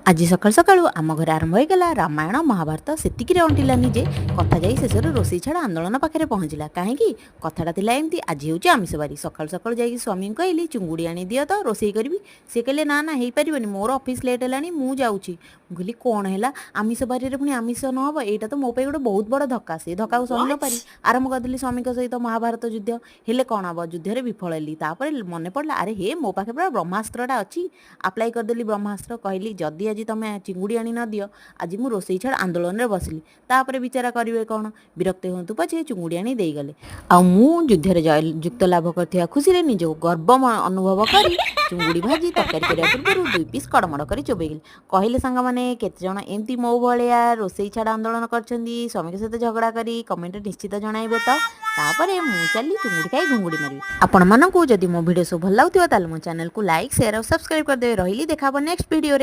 ଆଜି ସକାଳୁ ସକାଳୁ ଆମ ଘରେ ଆରମ୍ଭ ହୋଇଗଲା ରାମାୟଣ ମହାଭାରତ। ସେତିକିରେ ଅଣ୍ଟିଲାନି ଯେ, କଥା ଯାଇ ଶେଷରେ ରୋଷେଇ ଛାଡ଼ ଆନ୍ଦୋଳନ ପାଖରେ ପହଞ୍ଚିଲା। କାହିଁକି? କଥାଟା ଥିଲା ଏମିତି। ଆଜି ହେଉଛି ଆମିଷ ବାରି। ସକାଳୁ ସକାଳୁ ଯାଇକି ସ୍ୱାମୀଙ୍କୁ କହିଲି, "ଚୁଙ୍ଗୁଡ଼ି ଆଣି ଦିଅ ତ, ରୋଷେଇ କରିବି।" ସେ କହିଲେ, "ନା ନା, ହେଇପାରିବନି, ମୋର ଅଫିସ୍ ଲେଟ୍ ହେଲାଣି, ମୁଁ ଯାଉଛି।" ମୁଁ କହିଲି, "କ'ଣ ହେଲା? ଆମିଷ ବାରିରେ ପୁଣି ଆମିଷ ନ ହେବ? ଏଇଟା ତ ମୋ ପାଇଁ ଗୋଟେ ବହୁତ ବଡ଼ ଧକ୍କା।" ସେ ଧକ୍କାକୁ ସହି ନ ପାରି ଆରମ୍ଭ କରିଦେଲି ସ୍ୱାମୀଙ୍କ ସହିତ ମହାଭାରତ ଯୁଦ୍ଧ। ହେଲେ କ'ଣ ହେବ, ଯୁଦ୍ଧରେ ବିଫଳ ହେଲି। ତାପରେ ମନେ ପଡ଼ିଲା, ଆରେ ହେ, ମୋ ପାଖରେ ପୁରା ବ୍ରହ୍ମାସ୍ତ୍ରଟା ଅଛି। ଆପ୍ଲାଏ କରିଦେଲି ବ୍ରହ୍ମାସ୍ତ୍ର। କହିଲି, "ଯଦି ଆଜି ତମେ ଚିଙ୍ଗୁଡ଼ି ଆଣି ନ ଦିଅ, ଆଜି ମୁଁ ରୋଷେଇ ଛାଡ଼ ଆନ୍ଦୋଳନରେ ବସିଲି।" ତାପରେ ବିଚାରା କରିବେ କ'ଣ, ବିରକ୍ତ ହୁଅନ୍ତୁ ପଛେ ଚୁଙ୍ଗୁଡ଼ି ଆଣି ଦେଇଗଲେ। ଆଉ ମୁଁ ଯୁଦ୍ଧରେ ଜୟ ଯୁକ୍ତ ଲାଭ କରିଥିବା ଖୁସିରେ ନିଜକୁ ଗର୍ବ ଅନୁଭବ କରି ଚୁଙ୍ଗୁଡ଼ି ଭାଜି ତରକାରୀ କରିବା ପୂର୍ବରୁ ଦୁଇ ପିସ୍ କଡ଼ମଡ଼ କରି ଚୋବେଇଗଲି। କହିଲେ ସାଙ୍ଗମାନେ, କେତେଜଣ ଏମିତି ମୋ ଭଳିଆ ରୋଷେଇ ଛାଡ଼ ଆନ୍ଦୋଳନ କରିଛନ୍ତି ସ୍ୱାମୀଙ୍କ ସହିତ ଝଗଡ଼ା କରି? କମେଣ୍ଟରେ ନିଶ୍ଚିତ ଜଣାଇବେ ତ। ତାପରେ ମୁଁ ଚାଲି ଚୁଙ୍ଗୁଡ଼ି ଖାଇ ଘୁଙ୍ଗୁଡ଼ି ମାରିବି। ଆପଣମାନଙ୍କୁ ଯଦି ମୋ ଭିଡ଼ିଓ ସବୁ ଭଲ ଲାଗୁଥିବ, ତାହେଲେ ମୋ ଚ୍ୟାନେଲକୁ ଲାଇକ୍, ସେୟାର ଆଉ ସବସ୍କ୍ରାଇବ୍ କରିଦେବେ। ରହିଲି, ଦେଖା ହେବ ନେକ୍ସଟ ଭିଡ଼ିଓରେ।